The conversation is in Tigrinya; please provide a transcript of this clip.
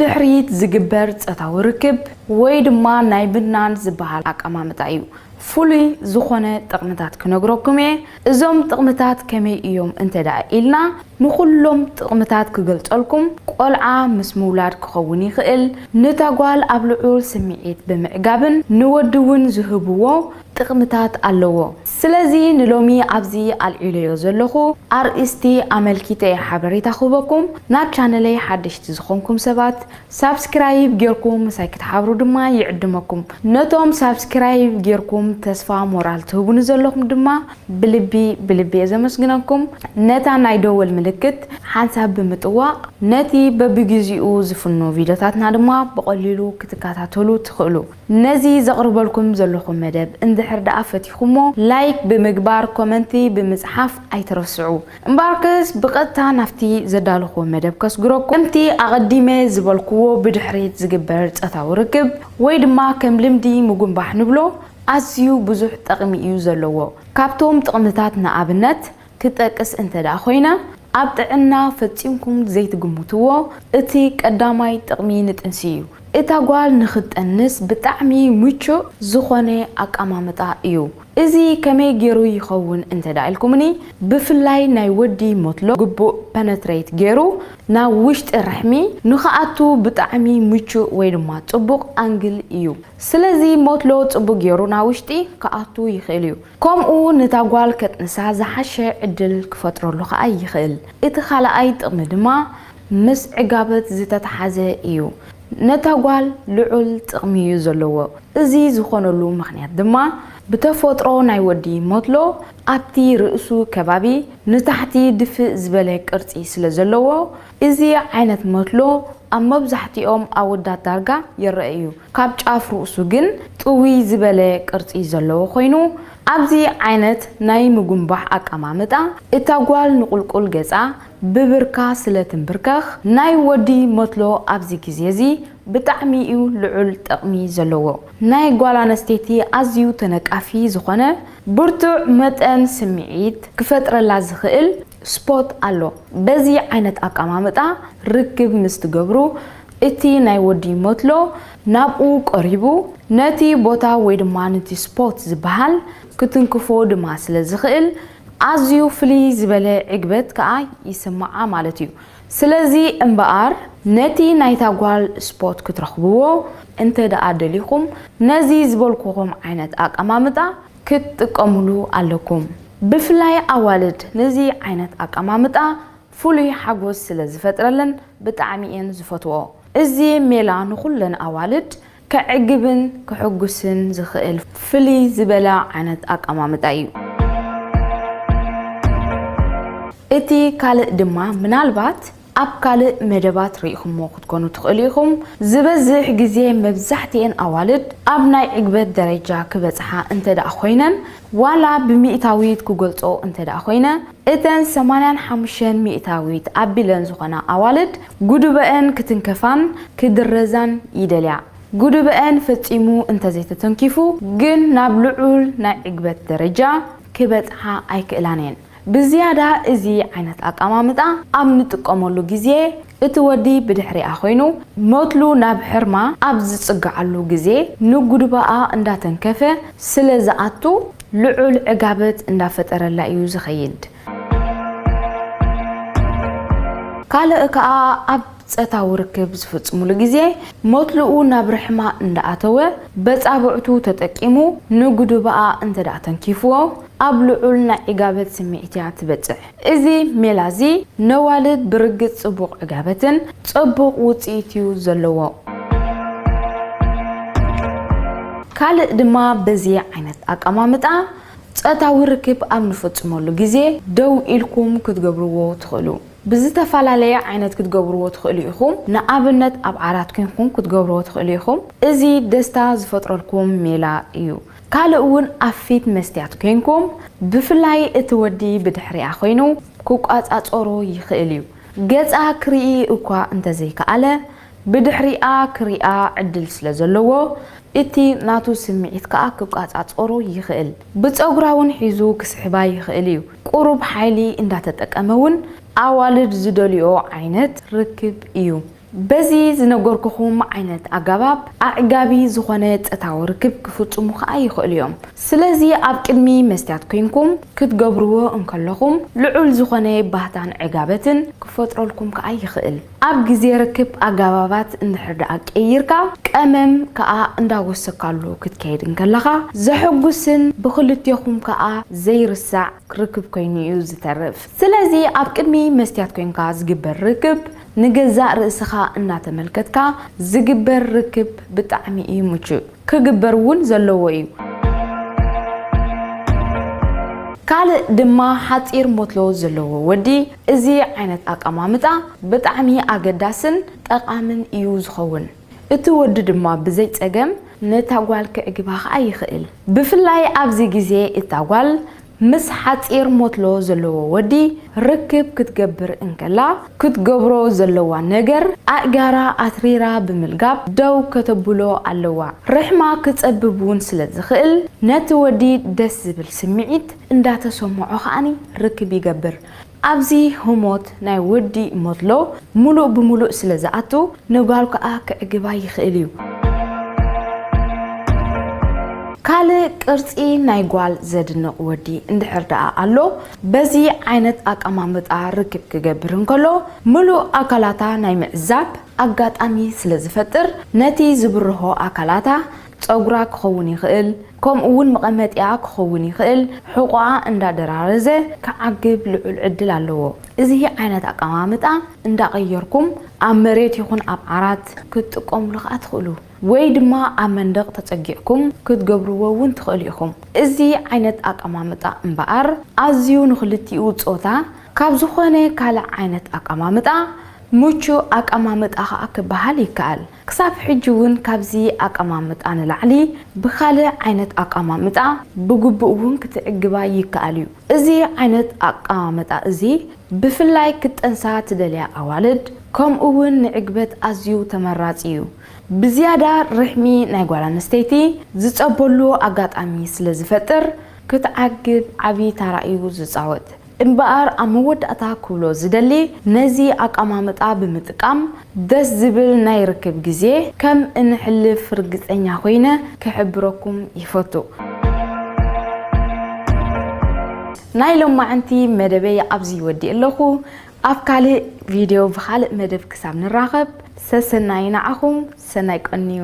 ድሕሪት ዝግበር ጾታዊ ርክብ ወይ ድማ ናይ ምድናን ዝበሃል ኣቀማምጣ እዩ። ፍሉይ ዝኾነ ጥቕምታት ክነግረኩም እየ። እዞም ጥቕምታት ከመይ እዮም እንተ ደኣ ኢልና፣ ንኹሎም ጥቕምታት ክገልጸልኩም፣ ቆልዓ ምስ ምውላድ ክኸውን ይኽእል፣ ነታ ጓል ኣብ ልዑል ስምዒት ብምዕጋብን ንወዲ እውን ዝህብዎ ጥቕምታት ኣለዎ። ስለዚ ንሎሚ ኣብዚ ኣልዒለዮ ዘለኹ ኣርእስቲ ኣመልኪተ እየ ሓበሬታ ክህበኩም። ናብ ቻነለይ ሓደሽቲ ዝኾንኩም ሰባት ሳብስክራይብ ጌርኩም ምሳይ ክትሓብሩ ድማ ይዕድመኩም። ነቶም ሳብስክራይብ ጌርኩም ተስፋ ሞራል ትህቡኒ ዘለኹም ድማ ብልቢ ብልቢ እየ ዘመስግነኩም። ነታ ናይ ደወል ምልክት ሓንሳብ ብምጥዋቕ ነቲ በብግዚኡ ዝፍኖ ቪድዮታትና ድማ ብቐሊሉ ክትከታተሉ ትኽእሉ። ነዚ ዘቕርበልኩም ዘለኹ መደብ እንድሕር ደኣ ፈቲኹሞ፣ ላይክ ብምግባር፣ ኮመንቲ ብምጽሓፍ ኣይትረስዑ። እምበኣርከስ ብቐጥታ ናብቲ ዘዳለኹዎ መደብ ከስግረኩም። ከምቲ ኣቐዲመ ዝበልኩዎ፣ ብድሕሪት ዝግበር ጾታዊ ርክብ ወይ ድማ ከም ልምዲ ምጉንባሕ ንብሎ ኣዝዩ ብዙሕ ጥቕሚ እዩ ዘለዎ። ካብቶም ጥቕምታት ንኣብነት ክጠቅስ እንተ ደኣ ኮይነ፣ ኣብ ጥዕና ፈጺምኩም ዘይትግምትዎ እቲ ቀዳማይ ጥቕሚ ንጥንሲ እዩ። እታ ጓል ንኽትጠንስ ብጣዕሚ ምቹእ ዝኾነ ኣቀማምጣ እዩ። እዚ ከመይ ገይሩ ይኸውን እንተ ደኣ ኢልኩምኒ፣ ብፍላይ ናይ ወዲ ሞትሎ ግቡእ ፐነትሬት ገይሩ ናብ ውሽጢ ርሕሚ ንኽኣቱ ብጣዕሚ ምቹእ ወይ ድማ ጽቡቕ ኣንግል እዩ። ስለዚ ሞትሎ ጽቡቕ ገይሩ ናብ ውሽጢ ክኣቱ ይኽእል እዩ። ከምኡ ነታ ጓል ከጥንሳ ዝሓሸ ዕድል ክፈጥረሉ ከኣ ይኽእል። እቲ ካልኣይ ጥቕሚ ድማ ምስ ዕጋበት ዝተተሓዘ እዩ። ነታ ጓል ልዑል ጥቕሚ እዩ ዘለዎ። እዚ ዝኾነሉ ምኽንያት ድማ ብተፈጥሮ ናይ ወዲ ሞትሎ ኣብቲ ርእሱ ከባቢ ንታሕቲ ድፍእ ዝበለ ቅርጺ ስለ ዘለዎ፣ እዚ ዓይነት ሞትሎ ኣብ መብዛሕትኦም ኣወዳት ዳርጋ ይረአ እዩ። ካብ ጫፍ ርእሱ ግን ጥውይ ዝበለ ቅርጺ ዘለዎ ኮይኑ፣ ኣብዚ ዓይነት ናይ ምጉንባሕ ኣቀማምጣ እታ ጓል ንቁልቁል ገጻ ብብርካ ስለ ትንብርከኽ፣ ናይ ወዲ ሞትሎ ኣብዚ ግዜ እዚ ብጣዕሚ እዩ ልዑል ጥቕሚ ዘለዎ። ናይ ጓል ኣነስተይቲ ኣዝዩ ተነቃፊ ዝኾነ ብርቱዕ መጠን ስምዒት ክፈጥረላ ዝኽእል ስፖት ኣሎ። በዚ ዓይነት ኣቀማምጣ ርክብ ምስ ትገብሩ፣ እቲ ናይ ወዲ ሞትሎ ናብኡ ቀሪቡ ነቲ ቦታ ወይ ድማ ነቲ ስፖት ዝበሃል ክትንክፎ ድማ ስለ ዝኽእል፣ ኣዝዩ ፍልይ ዝበለ ዕግበት ከኣ ይስምዓ ማለት እዩ። ስለዚ እምበኣር፣ ነቲ ናይታ ጓል ስፖት ክትረኽብዎ እንተ ደኣ ደሊኹም፣ ነዚ ዝበልኩኹም ዓይነት ኣቀማምጣ ክትጥቀሙሉ ኣለኩም። ብፍላይ ኣዋልድ ነዚ ዓይነት ኣቀማምጣ ፍሉይ ሓጎስ ስለ ዝፈጥረለን ብጣዕሚ እየን ዝፈትዎ። እዚ ሜላ ንኹለን ኣዋልድ ከዕግብን ከሐጉስን ዝኽእል ፍልይ ዝበለ ዓይነት ኣቀማምጣ እዩ። እቲ ካልእ ድማ ምናልባት ኣብ ካልእ መደባት ርኢኹሞ ክትኮኑ ትኽእሉ ኢኹም። ዝበዝሕ ግዜ መብዛሕትኤን ኣዋልድ ኣብ ናይ ዕግበት ደረጃ ክበጽሓ እንተ ደኣ ኮይነን፣ ዋላ ብሚእታዊት ክገልጾ እንተ ደኣ ኮይነ፣ እተን ሰማንያን ሓሙሽተን ሚእታዊት ኣቢለን ዝኾና ኣዋልድ ጉድበአን ክትንከፋን ክድረዛን ይደልያ። ጉድበአን ፈጺሙ እንተዘይተተንኪፉ ግን ናብ ልዑል ናይ ዕግበት ደረጃ ክበጽሓ ኣይክእላን እየን። ብዝያዳ እዚ ዓይነት ኣቀማምጣ ኣብ ንጥቀመሉ ግዜ፣ እቲ ወዲ ብድሕሪኣ ኮይኑ ሞትሉ ናብ ሕርማ ኣብ ዝጽግዓሉ ግዜ፣ ንጉድባኣ እንዳተንከፈ ስለ ዝኣቱ፣ ልዑል ዕጋበት እንዳፈጠረላ እዩ ዝኸይድ። ካልእ ከኣ ኣብ ጸታዊ ርክብ ዝፍጽሙሉ ግዜ ሞትልኡ ናብ ርሕማ እንዳኣተወ በጻብዕቱ ተጠቂሙ ንጉድባኣ እንተ ደኣ ተንኪፍዎ ኣብ ልዑል ናይ ዕጋበት ስምዒት እያ ትበጽሕ። እዚ ሜላ እዚ ነዋልድ ብርግጽ ጽቡቕ ዕጋበትን ጽቡቕ ውጽኢት እዩ ዘለዎ። ካልእ ድማ በዚ ዓይነት ኣቀማምጣ ጸታዊ ርክብ ኣብ ንፍጽመሉ ግዜ ደው ኢልኩም ክትገብርዎ ትኽእሉ። ብዝተፈላለየ ዓይነት ክትገብርዎ ትኽእሉ ኢኹም። ንኣብነት ኣብ ዓራት ኮንኩም ክትገብርዎ ትኽእሉ ኢኹም። እዚ ደስታ ዝፈጥረልኩም ሜላ እዩ። ካልእ እውን ኣብ ፊት መስትያት ኮንኩም ብፍላይ እቲ ወዲ ብድሕሪኣ ኮይኑ ክቋጻጸሮ ይኽእል እዩ። ገጻ ክርኢ እኳ እንተዘይከኣለ ብድሕሪኣ ክሪኣ ዕድል ስለ ዘለዎ እቲ ናቱ ስምዒት ከኣ ክቋጻጸሮ ይኽእል። ብጸጉራ እውን ሒዙ ክስሕባ ይኽእል እዩ። ቁሩብ ሓይሊ እንዳተጠቀመ እውን ኣዋልድ ዝደልዮ ዓይነት ርክብ እዩ። በዚ ዝነገርኩኹም ዓይነት ኣገባብ ኣዕጋቢ ዝኾነ ጾታዊ ርክብ ክፍጽሙ ከኣ ይኽእሉ እዮም። ስለዚ ኣብ ቅድሚ መስትያት ኮይንኩም ክትገብርዎ እንከለኹም ልዑል ዝኾነ ባህታን ዕጋበትን ክፈጥረልኩም ከኣ ይኽእል። ኣብ ግዜ ርክብ ኣገባባት እንድሕር ደኣ ቀይርካ ቀመም ከኣ እንዳወሰካሉ ክትከይድ እንከለኻ ዘሐጉስን ብኽልቴኹም ከኣ ዘይርሳዕ ርክብ ኮይኑ እዩ ዝተርፍ። ስለዚ ኣብ ቅድሚ መስትያት ኮይንካ ዝግበር ርክብ ንገዛእ ርእስኻ እናተመልከትካ ዝግበር ርክብ ብጣዕሚ እዩ ምቹእ። ክግበር እውን ዘለዎ እዩ። ካልእ ድማ ሓጺር ሞትሎ ዘለዎ ወዲ እዚ ዓይነት ኣቀማምጣ ብጣዕሚ ኣገዳስን ጠቓምን እዩ ዝኸውን። እቲ ወዲ ድማ ብዘይ ጸገም ነታ ጓል ክዕግባ ኸኣ ይኽእል። ብፍላይ ኣብዚ ግዜ እታ ጓል ምስ ሓጺር ሞትሎ ዘለዎ ወዲ ርክብ ክትገብር እንከላ ክትገብሮ ዘለዋ ነገር ኣእጋራ ኣትሪራ ብምልጋብ ደው ከተብሎ ኣለዋ። ርሕማ ክጸብብ እውን ስለ ዝኽእል ነቲ ወዲ ደስ ዝብል ስምዒት እንዳተሰምዖ ኸኣኒ ርክብ ይገብር። ኣብዚ ህሞት ናይ ወዲ ሞትሎ ሙሉእ ብሙሉእ ስለ ዝኣቱ ንጓል ከኣ ክዕግባ ይኽእል እዩ። ካልእ ቅርጺ ናይ ጓል ዘድንቕ ወዲ እንድሕር ደኣ ኣሎ በዚ ዓይነት ኣቀማምጣ ርክብ ክገብር እንከሎ ምሉእ ኣካላታ ናይ ምዕዛብ ኣጋጣሚ ስለ ዝፈጥር ነቲ ዝብርሆ ኣካላታ ጸጉራ ክኸውን ይኽእል፣ ከምኡ እውን መቐመጢኣ ክኸውን ይኽእል፣ ሕቖኣ እንዳደራረዘ ክዓግብ ልዑል ዕድል ኣለዎ። እዚ ዓይነት ኣቀማምጣ እንዳቐየርኩም ኣብ መሬት ይኹን ኣብ ዓራት ክትጥቀምሉ ከኣ ትኽእሉ። ወይ ድማ ኣብ መንደቕ ተጸጊዕኩም ክትገብርዎ እውን ትኽእሉ ኢኹም። እዚ ዓይነት ኣቀማምጣ እምበኣር ኣዝዩ ንኽልቲኡ ጾታ ካብ ዝኾነ ካልእ ዓይነት ኣቀማምጣ ምቹእ ኣቀማምጣ ኸኣ ክበሃል ይከኣል። ክሳብ ሕጂ እውን ካብዚ ኣቀማምጣ ንላዕሊ ብኻልእ ዓይነት ኣቀማምጣ ብግቡእ እውን ክትዕግባ ይከኣል እዩ። እዚ ዓይነት ኣቀማምጣ እዚ ብፍላይ ክትጠንሳ ትደልያ ኣዋልድ ከምኡ እውን ንዕግበት ኣዝዩ ተመራጺ እዩ። ብዝያዳ ርሕሚ ናይ ጓል ኣንስተይቲ ዝጸበሉ ኣጋጣሚ ስለ ዝፈጥር ክትዓግብ ዓቢ ታራ እዩ ዝጻወት። እምበኣር ኣብ መወዳእታ ክብሎ ዝደሊ ነዚ ኣቀማምጣ ብምጥቃም ደስ ዝብል ናይ ርክብ ግዜ ከም እንሕልፍ ርግጸኛ ኮይነ ክሕብረኩም ይፈቱ። ናይ ሎማዕንቲ መደበይ ኣብዚ ወዲእ ኣለኹ። ኣብ ካልእ ቪድዮ ብኻልእ መደብ ክሳብ ንራኸብ ሰሰናዩ ንዓኹም። ሰናይ ቀንዩ።